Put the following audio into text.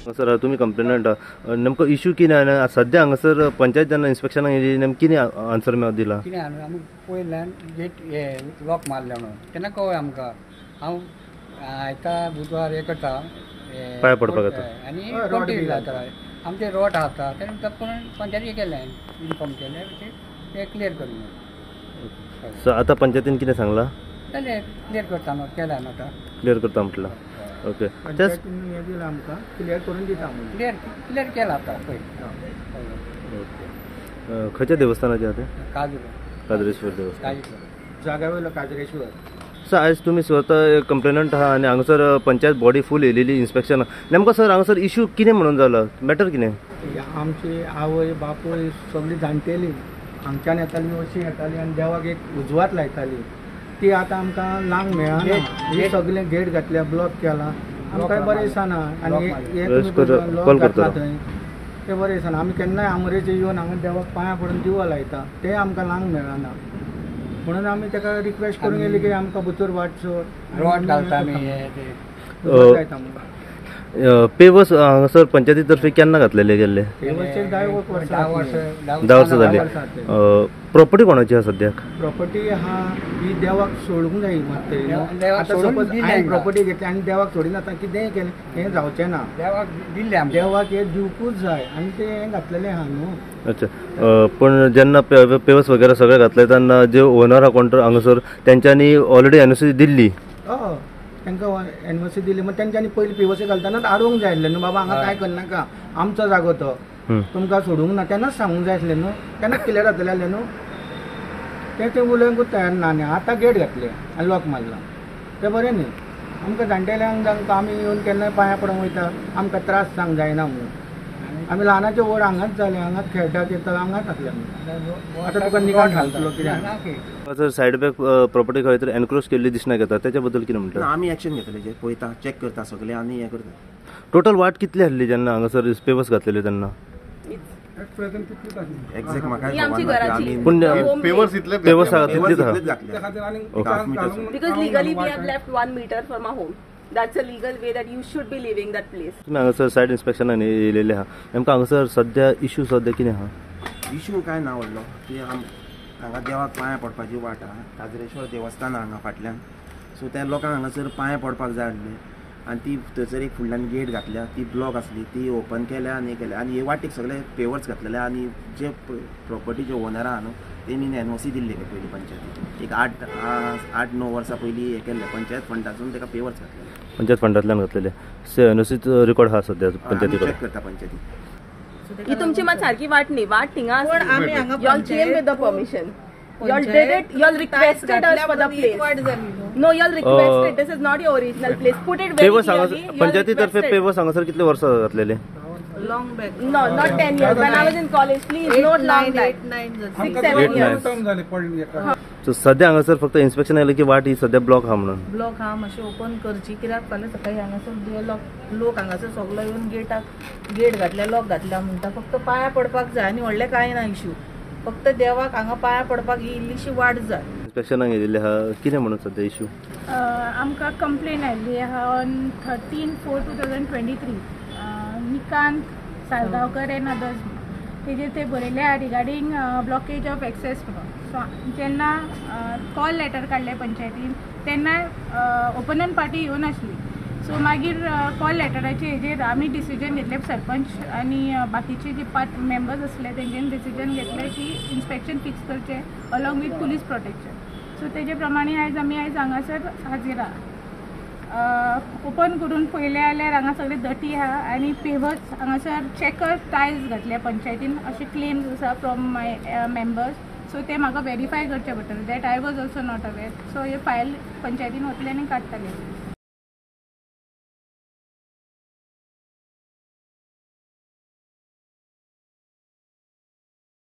Sir तुम्ही complainant, नेमको issue कितें आनी सद्या हांगासर पंचायत जेन्ना इन्स्पेक्शनाक येयली नेमकें कितें आन्सर दिला? कितें आमी पयल्यान गेट हे लॉक मारले म्हणून तेन्ना कळ्ळें आमकां. हांव आयता बुधवार हे करता, पांय पडपाक येता आनी कंटिन्यू जाता. आमचे रोड आसा तेन्ना पंचायती केलें, इन्फॉर्म केलें, ते क्लियर करून. सो आतां पंचायतीन कितें सांगलां? जालें, क्लियर करता न्हू, केलां न्हू आतां क्लियर करता म्हटलां. ओके, पंचायतीन दिलां आमकां, क्लियर करून दिता. क्लियर क्लियर केलां आतां पळय. ओके, खंयच्या देवस्थानाचें आहा तें? काजरेश्वर देवस्थान, जाग्या वयलो काजरेश्वर. सर आयज तुमी स्वता कंप्लेनंट आहा आनी हांगासर पंचायत बॉडी फूल येयलेली इन्स्पेक्शन, नेमको सर हांगासर इशू कितें म्हणून जाला, मॅटर कितें? आमची आवय बापूय सगळीं जाणटेली हांगच्यान येताली, अशी येताली आनी देवाक एक उजवात लायताली. ती आतां आमकां लांग मेळना. हे सगळें गेट घातल्या, ब्लॉक केला, आमकां बरें दिसना. आनी हे लॉक घातला थंय, तें बरें दिसना. आमी केन्नाय आमोरेचेर येवन हांगा देवाक पांयां पडून दिवो लायता, तें आमकां लांग मेळना. म्हणून आमी ताका रिक्वेस्ट करून गेली की आमकां भितर वाट सोड, रोड घालता आमी. पेवर्स हांगासर पंचायती तर्फे केन्ना घातलेले गेल्ले? पेवर्सचेर 10 10 वर्सां जाली. प्रॉपर्टी कोणाची आहा सद्याक? प्रॉपर्टी आहा ही देवाक सोडूंक जाय मात. आतां सपोज हांवें प्रॉपर्टी घेतली आनी देवाक सोडिना, आतां कितेंय केलें हें जावचें ना. देवाक दिल्लें, देवाक हें दिवकूच जाय आनी तें हें घातलेलें आहा न्हू. अच्छा, पण जेन्ना पेवर्स वगैरे सगळे घातले तेन्ना जे ओनर आहा कोण हांगासर तेंच्यांनी ऑलरेडी एनओसी दिल्ली? हय, तांकां एनओसी दिली. मग तेंच्यांनी पयलीं पीओसी घालतनाच आडोवंक जाय आसलें न्हू, बाबा हांगा कांय करनाका, आमचो जागो तो, तुमकां सोडूंक ना, तेन्नाच सांगूंक जाय आसलें न्हू, तेन्नाच क्लियर जातलें आसलें न्हू. तें तें उलोवंकूच तयार ना. आनी आतां गेट घातलें आनी लॉक मारलां, तें बरें न्ही. आमकां जाणटेल्यांक जांकां आमी येवन केन्नाय पांयां पडूंक वयता, आमकां त्रास जावंक जायना म्हणून. आमी ल्हानाचे व्हड हांगाच जाले, हांगाच खेळटात येता, हांगाच आसले आमी. आतां तुका निकाल घालतलो कित्याक? सर सायड बॅक प्रॉपर्टी खंय तरी एनक्रोच केल्ली दिसना येता, त्याच्या बद्दल कितें म्हणटा? आमी एक्शन घेतले, पळयता, चॅक करता सगळे आनी हें करता. टोटल वाट कितली आसली जेन्ना हांगासर पेवर्स घातलेले तेन्ना? एक्झॅक्ट म्हाका पूण पेवर्स तितलीच आहा. Because legally we have left 1 meter from our home. That's a legal way that you should be leaving that place. तुम्ही हांगासर सायड इन्स्पेक्शनान येयलेले आहा, नेमको हांगासर सद्या इशू सद्या कितें आहा? इशू कांय ना व्हडलो, की हांगा देवाक पांयां पडपाची वाट आहा, काजरेश्वर देवस्थान हांगा फाटल्यान. सो त्या लोकांक हांगासर पांयां पडपाक जाय आसलें आनी ती थंयसर एक फुडल्यान गेट घातल्या, ती ब्लॉक आसली, ती ओपन केल्या आनी केल्या. आनी हे वाटेक सगळे पेवर्स घातलेले आनी जे प्रॉपर्टीचे ओनर आहा न्हू तेणी एनओसी दिल्ली पयलीं पंचायतीक, एक 8-9 वर्सां पयलीं हें केल्लें, पंचायत फंडासून ताका पेवर्स घातलेले. पंचायत फंडांतल्यान घातलेले. सो एनओसीचो रिकॉर्ड आहा सद्या पंचायती कडेन? चॅक करता पंचायती. ही तुमची मात सारकी वाट न्ही, वाट थिंगा आसली. Y'all came with the permission, y'all did it, y'all requested us for the place. No, y'all requested, this is not your original place, put it very clearly. पंचायती तर्फे पेवर्स हांगासर कितले वर्सां घातलेले? Long back. No, not 10 years. When I was in college, please, not long back. 6-7 years. So सद्या हांगासर फक्त inspection आयलें की वाट ही सद्या ब्लॉक आहा म्हणून? ब्लॉक आहा, मातशें ओपन करची, कित्याक फाल्यां सकाळीं हांगासर लोक हांगासर सगलो येवन गेटाक गेट घातल्या, लॉक घातल्या म्हणटा. फक्त पांयां पडपाक जाय आनी व्हडलें कांय ना इशू, फक्त देवाक हांगा पांयां पडपाक ही इल्लीशी वाट जाय. इन्स्पेक्शनाक येयल्ले आहा, कितें म्हणून सद्या इशू? आमकां कंप्लेन आयिल्ली आहा on 13/4/2023, Nikant Salgaonkar and others. तेजेर ते बरयले आहा रिगार्डींग ब्लॉकेज ऑफ एक्सेस म्हणून. सो जेन्ना कॉल लेटर काडलें पंचायतीन तेन्ना ओपनन पार्टी येवन आसली. सो मागीर कॉल लेटराचे हेजेर आमी डिसिजन घेतलें, सरपंच आनी बाकीचे जे पांच मेंबर्स आसले तेंच्यांनी डिसिजन घेतलें की इन्स्पेक्शन फिक्स करचें along with police protection. So तेजे प्रमाणे आयज आमी आयज हांगासर हाजीर आहा. ओपन करून पळयलें जाल्यार हांगा सगळे दटी आहा आनी पेवर्स हांगासर चॅकर टायल्स घातल्या पंचायतीन अशे क्लेम्स आसा फ्रॉम my members. सो ते म्हाका वेरीफाय करचें पडटलें, that I was also not aware. So hey file पंचायतीन वतले आनी काडटले.